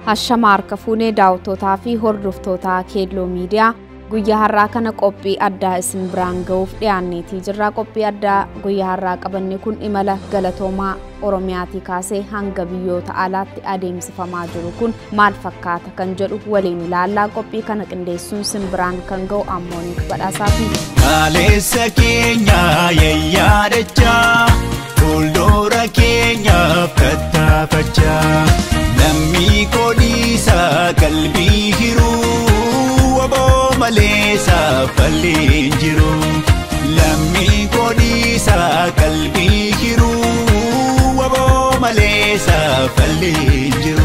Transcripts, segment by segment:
Hashama harka fuunee daawwattootaa fi hordoftoota Keelloo Miidiyaa guyyaa har'aa kana qophii addaa isin biraan ga'uuf dhiyaanneetii jirra. Qophii addaa guyyaa har'aa qabanne kun imala galatoomaa Oromiyaatii kaasee hanga biyyoota alaatti adeemsifamaa jiru kun maal fakkaata kan jedhu waliin ilaallaa. Qophii kana qindeessuun sin biraan kan ga'u Ammooniik Badhaasaati. Kaleessa keenya yayyaadachaa fuuldura keenyaaf tattaafachaa lammii koodiisaa qalbii hiruu waboo malee saafallee jiru. Lammii koodiisaa qalbii hiruu waboo malee saafallee jiru.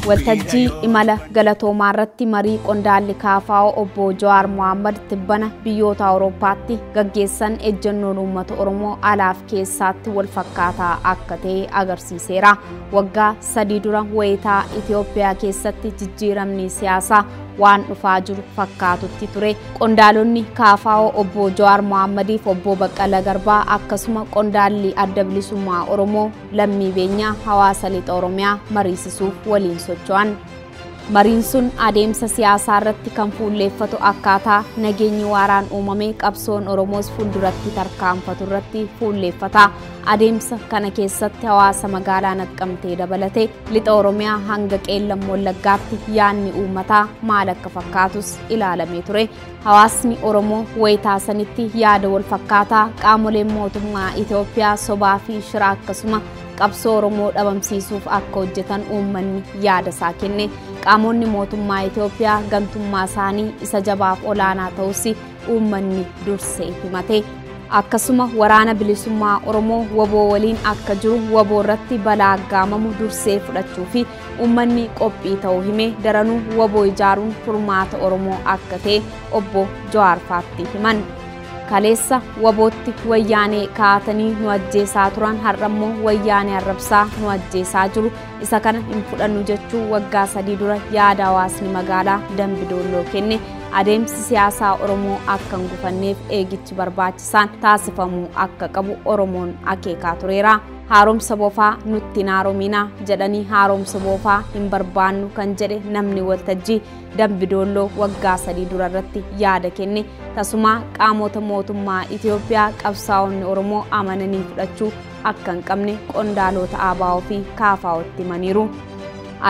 Waltajjii imala galatoomaa irratti marii qondaalli KFO obbo Jawaar Mohaammed tibbana biyyoota Awurooppaatti gaggeessan ejjennoon uummata Oromoo alaaf keessaatti wal fakkaataa akka ta'e agarsiiseera. Waggaa 3 dura wayitaa Itoophiyaa keessatti jijjiiramni siyaasaa waan dhufaa jiru fakkaatutti ture. Qondaalonni KFO obbo Jawaar Mohammediif obbo Baqqalaa Garbaa akkasuma qondaalli adda bilisummaa Oromoo lammii beenyaa hawaasa lixa Oromiyaa mariisisuuf waliin socho'an. Mariin sun adeemsa siyaasaa irratti kan fuulleeffatu akkaataa nageenyi waaraan uumame qabsoon Oromoos fuulduratti tarkaanfatu irratti fuulleeffata. Adeemsa kana keessatti hawaasa magaalaa Naqqamtee dabalatee lixa Oromiyaa hanga Qeellam Wallaggaatti yaadni uummataa maal akka fakkaatus ilaalamee ture. Hawaasni Oromoo wayitaa sanitti yaada wal fakkaataa qaamoleen mootummaa Itoophiyaa sobaa fi shira akkasuma qabsoo Oromoo dhabamsiisuuf akka hojjetan uummanni yaada isaa kenne. Qaamonni mootummaa Itoophiyaa gantummaa isaanii isa jabaaf olaanaa ta'us uummanni dursee himate. Akkasuma waraana bilisummaa Oromoo waboo waliin akka jiru waboo irratti balaa aggaamamu dursee fudhachuu fi uummanni qophii ta'uu hime daranuu waboo ijaaruun furmaata Oromoo akka ta'e obbo Jawaar faatti himan. Kaleessa wabootti wayyaanee kaatanii nu ajjeesaa turan har'ammoo wayyaanee arrabsaa nu ajjeesaa jiru. Isa kana hin fudhannu jechuu waggaa 3 dura yaada hawaasni magaalaa Dambidolloo kenne. Adeemsi siyaasaa Oromoo akka hin gufanneef eegichi barbaachisaan taasifamuu akka qabu Oromoon akeekaa tureera. Haaromsa boofaa nutti hin haaromina jedhanii haaromsa boofaa hin barbaannu kan jedhe namni waltajjii Dambidolloo waggaa 3 dura irratti yaada kenne. Tasuma qaamota mootummaa Itoophiyaa qabsaa'onni Oromoo amananii fudhachuu akka hin qabne qondaalota ABO fi KFO'tti himaniiru.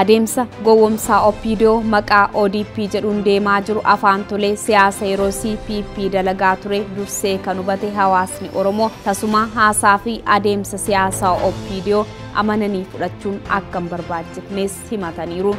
Adeemsa gowwomsaa OPDO maqaa ODP jedhuun deemaa jiru afaan tolee siyaasa yeroo CPP dalagaa ture dursee kan hubate hawaasni Oromoo tasuma haasaa fi adeemsa siyaasaa OPDO amananii fudhachuun akka hin barbaachifnes himataniiru.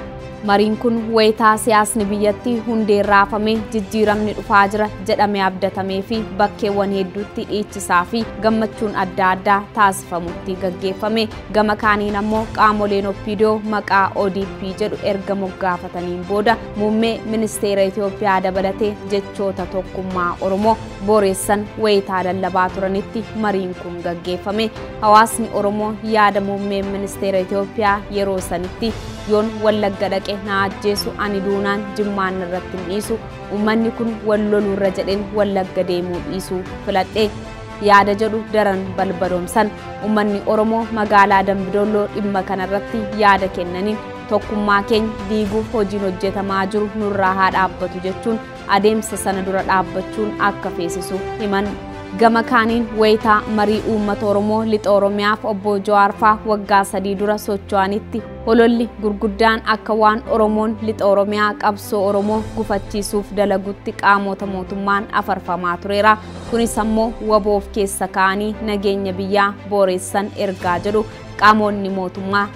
Mariin kun wayitaa siyaasni biyyattii hundeen raafamee jijjiiramni dhufaa jira jedhamee abdatamee fi bakkeewwan hedduutti dhiichisaa fi gammachuun adda addaa taasifamutti gaggeeffame. Gama kaaniin ammoo qaamoleen OPDO maqaa ODP jedhu erga moggaafataniin booda muummee ministeera Itoophiyaa dabalatee jechoota tokkummaa Oromoo boreessan wayitaa lallabaa turanitti mariin kun gaggeeffame. Hawaasni Oromoo yaada muummee ministeera Itoophiyaa yeroo sanitti yoon Wallagga dhaqe na ajjeesu ani duunaan Jimmaan irratti hin dhiisu uummanni kun wal loluurra jedheen Wallagga deemuu dhiisuu filadhe yaada jedhu daran balbaloomsan. Uummanni Oromoo magaalaa Dambidolloo dhimma kanarratti yaada kennaniin tokkummaa keenya diiguuf hojiin hojjetamaa jiru nurraa haa dhaabbatu jechuun adeemsa sana dura dhaabbachuun akka feesisu himan. Gama kaaniin wayitaa marii uummata Oromoo lixa Oromiyaaf obbo Jawaar faa waggaa 3 dura socho'anitti hololli gurguddaan akka waan Oromoon lixa Oromiyaa qabsoo Oromoo gufachiisuuf dalagutti qaamota mootummaan afarfamaa tureera. Kunis ammoo waboof keessa kaa'anii nageenya biyyaa booreessan ergaa jedhu qaamonni mootummaa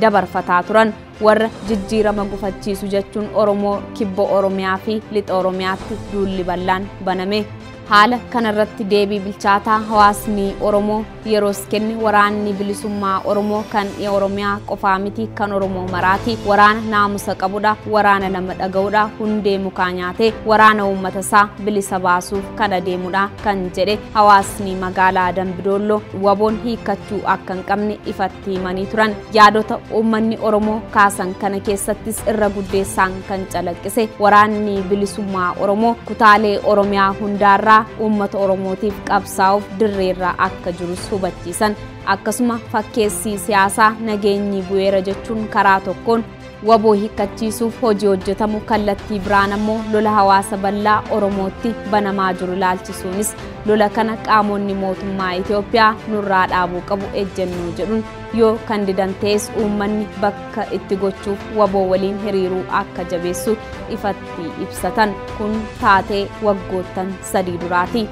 dabarfataa turan. Warra jijjiirama gufachiisu jechuun Oromoo kibba Oromiyaa fi lixa Oromiyaatti duulli bal'aan baname. Haala kanarratti deebii bilchaataa hawaasni Oromoo yeroos kenne waraanni bilisummaa Oromoo kan Oromiyaa qofaa miti kan Oromoo maraati. Waraana naamusa qabudha, waraana nama dhaga'udha, hundee mukaa nyaatee waraana uummata isaa bilisa baasuuf kan adeemudha kan jedhe hawaasni magaalaa Dambidolloo waboon hiikkachuu akka hin qabne ifatti himanii turan. Yaadota uummanni Oromoo kaasan kana keessattis irra guddeessaan kan calaqqise waraanni bilisummaa Oromoo kutaalee Oromiyaa hundaarraa uummata Oromootiif qabsaa'uuf dirreerra akka jirus hubachiisan. Akkasuma fakkeessii siyaasaa nageenyi bu'eera jechuun karaa tokkoon Waboo hiikkachiisuuf hojii hojjetamu kallattii biraan ammoo lola hawaasa bal'aa Oromootti banamaa jiru ilaalchisuunis lola kana qaamonni mootummaa Itoophiyaa nurraa dhaabuu qabu ejjennoo jedhuun yoo kan didan ta'es uummanni bakka itti gochuuf waboo waliin hiriiruu akka jabeessu ifatti ibsatan. Kun taatee waggoottan 3 duraati.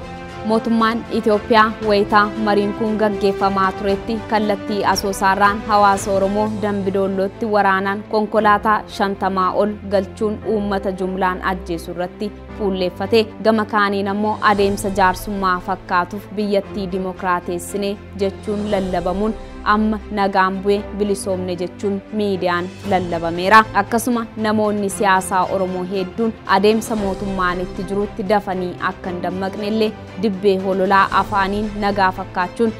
Mootummaan Itoophiyaa wayitaa mariin kun gaggeeffamaa turetti kallattii Asoosaarraan hawaasa Oromoo Dambidoollootti waraanaan konkolaataa 50 ol galchuun uummata jumlaan ajjeesuu irratti fuulleeffate. Gama kaaniin ammoo adeemsa jaarsummaa fakkaatuuf biyyattii dimokiraateessine jechuun lallabamuun amma nagaan bu'e bilisoomne jechuun miidiyaan lallabameera. Akkasuma namoonni siyaasaa Oromoo hedduun adeemsa mootummaan itti jirutti dafanii akka hin dammaqne illee dibbee hololaa afaaniin nagaa fakkaachuun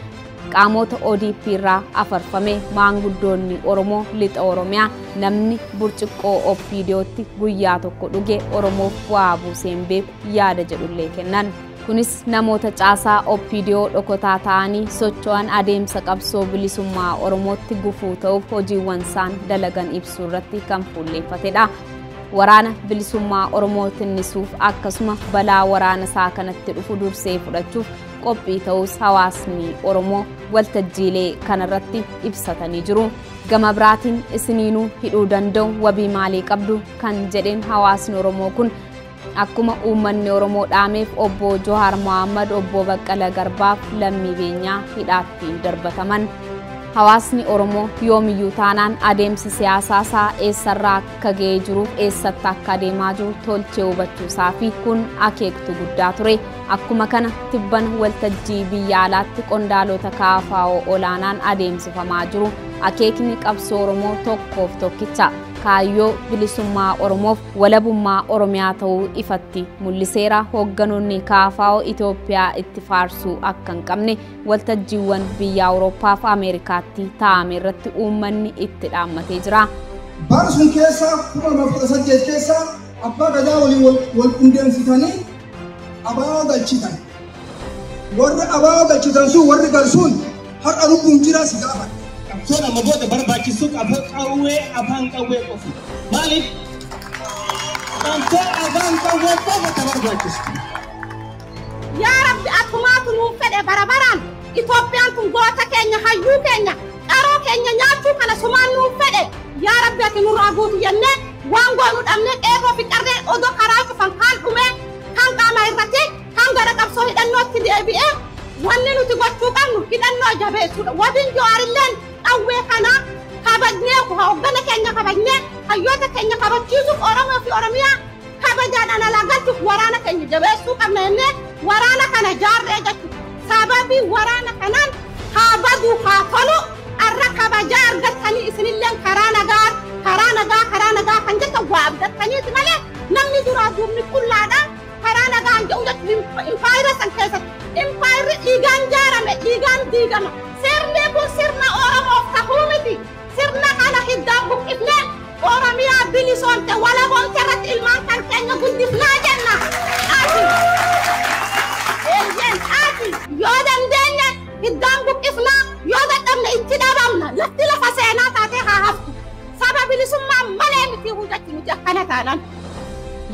qaamota ODP irraa afarfame. Maanguddoonni Oromoo lixa Oromiyaa namni burcuqqoo OPDOtti guyyaa tokko dhuge Oromoof bu'aa buuseen beeku yaada jedhullee kennan. Kunis namoota caasaa OPDO dhokotaa ta'anii socho'an adeemsa qabsoo bilisummaa Oromootti gufuu ta'uuf hojiiwwan isaan dalagan ibsuu irratti kan fuulleeffatedha. Waraana bilisummaa Oromoo tinnisuuf akkasuma balaa waraana isaa kanatti dhufu dursee fudhachuuf qophii ta'us hawaasni Oromoo waltajjiilee kanarratti ibsatanii jiru. Gama biraatiin isiniinuu hidhuu danda'u wabii maalii qabdu kan jedheen hawaasni Oromoo kun akkuma uummanni Oromoo dhaameef obbo Johaar Mohaammed, obbo Baqqalaa Garbaaf lammii beenyaa hidhaatti darbataman. Hawaasni Oromoo yoomiyyuu taanaan adeemsi siyaasaa isaa eessarraa akka ga'ee jiruuf eessatti akka adeemaa jiru tolchee hubachuusaa fi kun akeektuu guddaa ture. Akkuma kana tibban waltajjii biyya alaatti qondaalota KFO olaanaan adeemsifamaa jiru akeekni qabsoo Oromoo tokkoof tokkicha. Kaayyoo bilisummaa Oromoof walabummaa Oromiyaa ta'uu ifatti mul'iseera. Hoogganoonni KFO Itoophiyaa itti faarsuu akka hin qabne waltajjiiwwan biyya Awurooppaa fi Ameerikaatti taa'ame irratti uummanni itti dhaammatee jira. Bara sun keessa 2018 keessa abbaa gadaa waliin wal qindeessitanii abaaboo galchitan. Warri abaaboo galchitan sun warri galsuun har'a lubbuun jira si gaafata. Qabsoon amma booda barbaachisu qawwee afaan qawwee qofi. Maaliif? Qabsoo afaan qawwee qofa ta barbaachisu. Yaa Rabbi akkumaatu nuuf fedhe bara baraan Itoophiyaan kun goota keenya hayyuu keenya qaroo keenya nyaachuu kana sumaan nuuf fedhe yaa Rabbi ati nurraa guutu jennee waan goonu dhabnee qeerroo fi qarree odoo karaa cufan kaan dhumee kan qaama irratti kan gara qabsoo hidhannootti deebi'ee wanni nuti gochuu qabnu hidhannoo jabeessuudha. Wabiin Jawaarilleen qawwee kana kabajnee hooggana keenya kabajnee hayyoota keenya kabachiisuuf Oromoo fi Oromiyaa kabajaadhaan alaa galchuuf waraana keenya jabeessuu qabna jennee waraana kana jaarree jechuudha. Sababii waraana kanaan haa baduu haa tolu arra kabajaa argattanii isinilleen karaa nagaa karaa nagaa karaa nagaa kan jettan waa abdattaniiti malee namni duraa duubni qullaadhaan karaa nagaan jedhu jechuudha. Impaayira san keessatti impaayirri dhiigaan jaarame dhiigaan diigama. Sirni kun sirna Oromoof tahuu miti. Sirna kana hiddaan buqqifnee Oromiyaa bilisoomte walaboomte irratti ilmaan kan keenya guddifnaa jenna. Ati eeyyeen ati yoo dandeenye hiddaan buqqifnaa yoo dadhabne itti dhabamna lafti lafa seenaa taatee haa haftu. Saba bilisummaa malee miti hojjechi nuti akkana taanaan.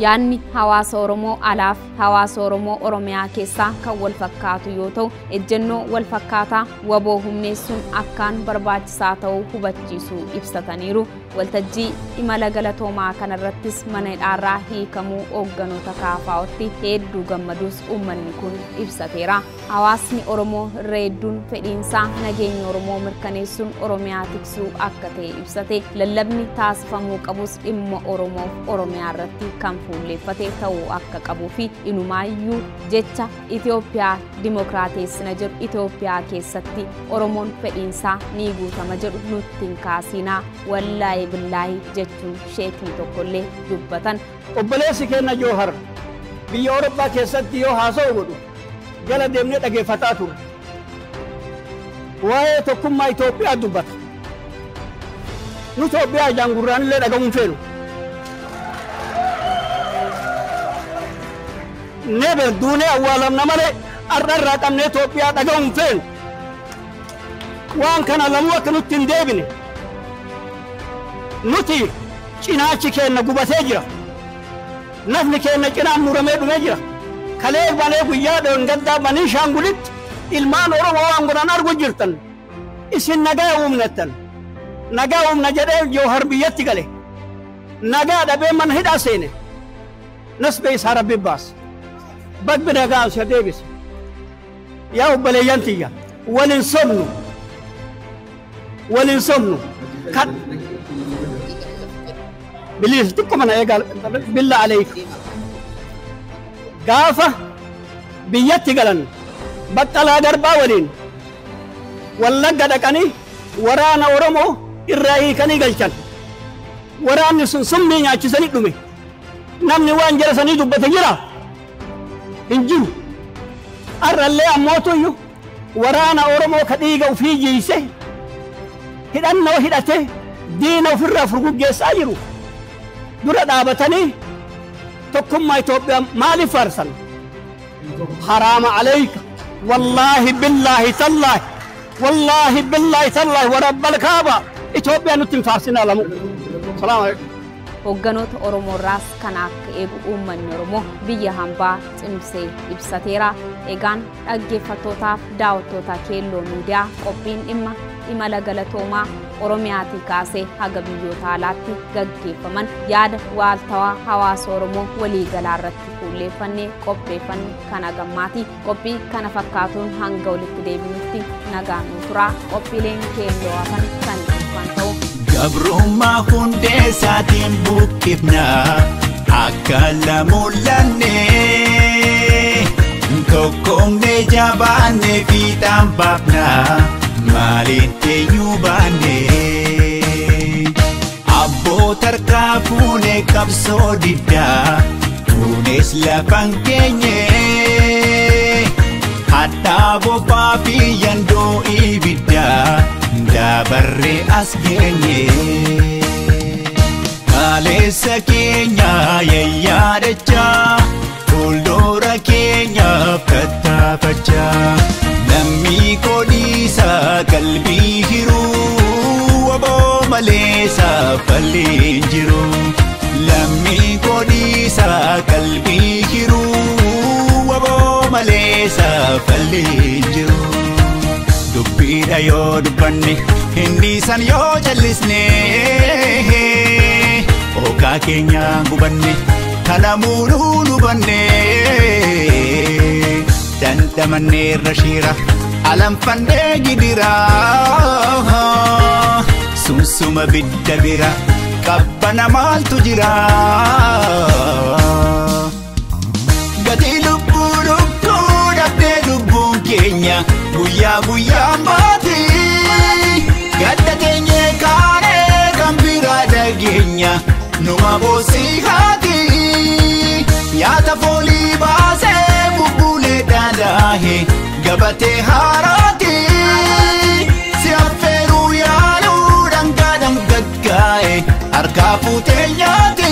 Yaanni hawaasa Oromoo alaaf hawaasa Oromoo Oromiyaa keessaa kan wal fakkaatu yoo ta'u ejjennoo wal fakkaataa waboo humneessuun akkaan barbaachisaa ta'uu hubachiisuu ibsataniiru. Waltajjii imala galatoomaa kanarrattis mana hidhaarraa hiikamuu hoogganoota KFOtti hedduu gammaduus uummanni kun ibsateera. Hawaasni Oromoo irra hedduun fedhiinsaa nageenya Oromoo mirkaneessuun Oromiyaa tiksuu akka ta'e ibsate. Lallabni taasifamuu qabus dhimma Oromoof Oromiyaa irratti kan fuulleeffate ta'uu akka qabuu fi inumaayyuu jecha Itoophiyaa dimokiraateessina jedhu Itoophiyaa keessatti Oromoon fedhiinsaa ni guutama jedhu nutti hin kaasinaa wallaahi billaahi jechuun sheekni tokkollee dubbatan. Obboleessi keenya Joohar biyya Awurooppaa keessatti yoo haasa'u godhu jala deemnee dhageeffataa turre. Waa'ee tokkummaa Itoophiyaa dubbata. Nu Itoophiyaa ijaan gurraan illee dhaga'uu hin feenu. Never duunee awwaalamna malee har'a irraa qabnee Itoophiyaa dhaga'uu hin feenu. Waan kana lamuu akka nutti hin deebine. Nuti Cinaachi keenya gubatee jira. Nafni keenya cinaan muramee dhumee jira. Kalee balee guyyaa dhoongaddaa banii shaangulitti ilmaan Oromoo waan godhan argu jirtan. Isin nagaa uumnattan. Nagaa uumna jedhee Joohar biyyatti gale. Nagaa dhabee mana hidhaa seene. Nasbee isaa Rabbi baase. Bagbi nagaa isa deebise. Yaa obboleeyyan tiyya walin sobnu. Walin sobnu. Kan biliis xiqqoo mana eegaa billa aleeku. Gaafa biyyatti galan Baqqalaa Garbaa waliin Wallagga dhaqanii waraana Oromoo irraa hiikanii galchan. Waraanni sun summii nyaachisanii dhume. Namni waan jara sanii dubbate jira hin jiru. Har'allee ammootu waraana Oromoo ka dhiiga ofii jiise hidhannoo hidhate diina ofirraa furguggeessaa jiru. Dura dhaabatanii tokkummaa Itoophiyaa maaliif faarsan? Haraama aleyka wallaahi billaahi tallaahi wallaahi billaahi tallaahi warabbal kaaba Itoophiyaa nutti hin faarsinaa lamu. Salaamu alaikum. Hoogganoota Oromoo irraas kan akka eegu uummanni Oromoo biyya hambaa cimsee ibsateera. Egaan dhaggeeffattootaaf daawwattoota Keelloo Miidiyaa qophiin dhimma imala galatoomaa Oromiyaatii kaasee haga biyyoota alaatti gaggeeffaman yaada waaltawaa hawaasa Oromoo waliigalaa irratti fuulleeffannee qopheeffanne kana gammaati. Qophii kana fakkaatuun hanga walitti deebinutti nagaan nu turaa. Qophiileen keelloo hafan kan dhufan ta'u. Gabrummaa hundee isaatiin buqqifna akka lamullanne tokkoomne jabaanne fiixaan baafna maaliin teenyuu baanne. Abboota harkaa fuune qabsoo diddaa fuunes lafan keenye hadhaa bofaa fi yandoo ibiddaa dabarree as geenye. Kaleessa keenya yayyaadachaa fuuldura keenyaaf tattaafachaa lammii koodiisaa qalbii hiruu waboo malee saafallee hin jiru. Lammii koodiisaa qalbii hiruu waboo malee saafallee hin jiru. Dubbiidha yoo dubbanne hin dhiisan yoo jallisne okaa keenya gubanne kalamuunuu hubanne dhandhamanneerra shiira alanfannee gidira sunsuma bidda bira qabbana maaltu jira. Gatii lubbuu lubbuu dhabdee lubbuun keenya guyyaa guyyaan baati gadda teenyee kaanee kan biraa dhageenya numa boosii haati nyaata foolii baasee bubbulee dhadhaahe gabatee haaraati si affeeruu yaaluu dhangaa dhangaggaa'e harkaa fuutee nyaati.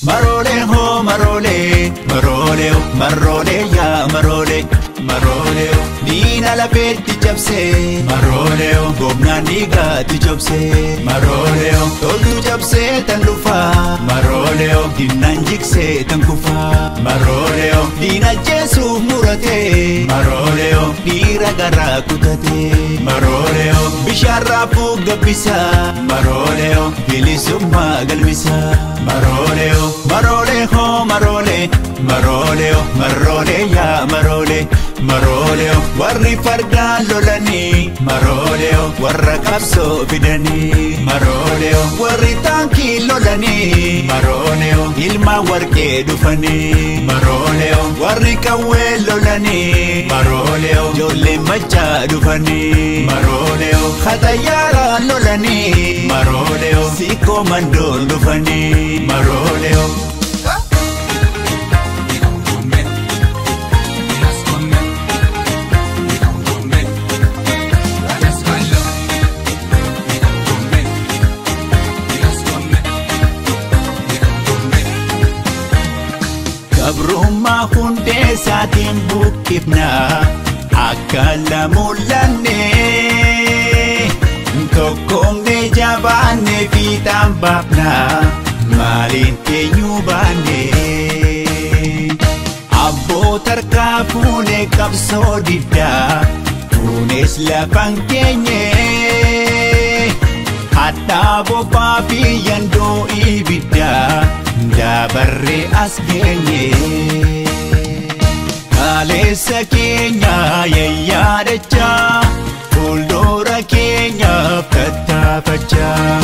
Maroolee hoo maroolee maroolee maroolee yaa maroolee maroolee diina lafeetti cabsee maroolee goofnaan dhiigaatti cabsee maroolee toltu cabsee tan dhufaa maroolee diinaan jigsee tan kufaa maroolee diina jeesuuf muratee maroolee dhiira garaa kutatee maroolee bishaan raafuu gabbisaa maroolee bilisummaa galmisaa maroolee maroolee hoo maroolee maroolee maroolee yaa maroolee maroolee warri fardaan lolanii maroolee warra qabsoo fidanii maroolee warri taankii lolanii maroolee ilma warqee dhufanii maroolee warri qawwee lolanii maroolee ijoollee machaa dhufanii maroolee xayyaaraan lolanii maroolee siikoo mandoon dhufanii maroolee. Gabrummaa hundee isaatiin buqqifna akka lamullanne tokkoomne jabaanne. Jabaanne fiixaan baafnaa maaliin teenyuu baanne. Abboota harkaa fuune qabsoo diddaa fuunes lafan keenye. Hadhaa bobaa fi yandoo ibiddaa dabarree as geenye. Kaleessa keenya yayyaadachaa fuuldura keenyaaf tattaafachaa.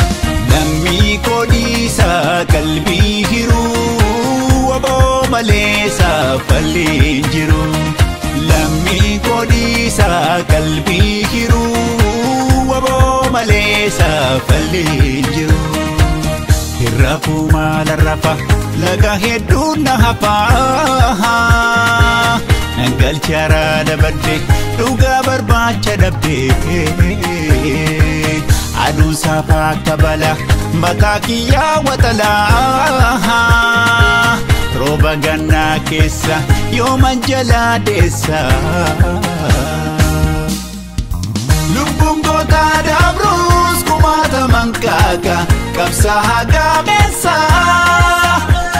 Lammii koodiisaa qalbii hiruu waboo malee saafalli hin jiru. Lammii koodiisaa qalbii hiruu waboo malee saafalli hin jiru. Hirrafuu maala rafa laga hedduun na hafaa. Galcharaa dabadde dhugaa barbaacha dhabde. Aduun saafaa akka bala mataa kiyyaa waxalaa. Rooba gannaa keessa yooman jalaa deessa. Lubbuun gootaa dabruus kumaataman kaaka qabsaa gaameessa.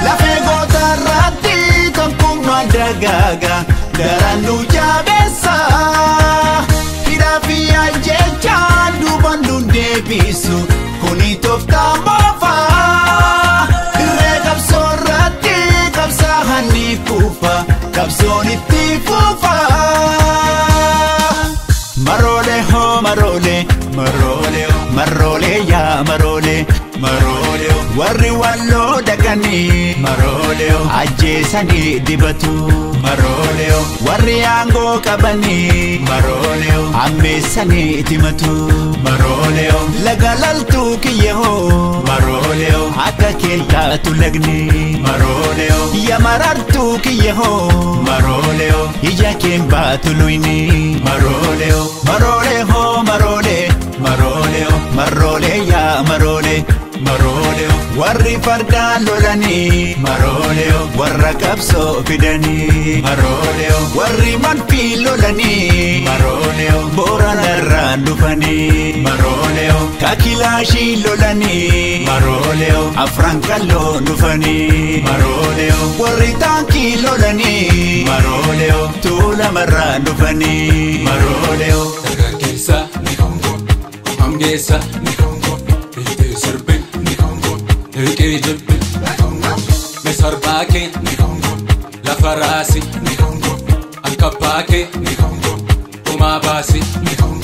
Lafee gootaa irratti tokkummaa dagaaga daran nu jabeessa. Hidhaa fi ajjechaan duuban nu deebisu kuni tooftaa moofaa. Dirree qabsoo irratti qabsaa'aan ni kufa qabsoon itti fufa. Maroolee hoo maroolee maroolee maroolee yaa maroolee maroolee warri walloo dhaqanii maroolee ajjeesanii dibatu maroolee warri aangoo qabanii maroolee ammeessanii timatu maroolee laga laltuu kiyya hoo maroolee akka keeltaatu lagni maroolee yaa marartuu kiyya hoo maroolee ija keen baatu luyni maroolee maroolee hoo maroolee maroolee maroolee yaa maroolee maroolee warri fardaan lolanii maroolee warra qabsoo fidanii maroolee warri manfii lolanii maroolee booranarraan dhufanii maroolee kakilaashii lolanii maroolee afran kalloo dhufanii maroolee warri taankii lolanii maroolee tuulamarraan dhufanii maroolee. Dargaggeessa ni kongo, hamgeessa ni kongo, dhiitee sirbi ni kongo, dhiqee jibbi ni kongo, misarbaa kee ni kongo, lafa raasi ni kongo, alkabbaa kee ni kongo, gumaa baasi ni kongo.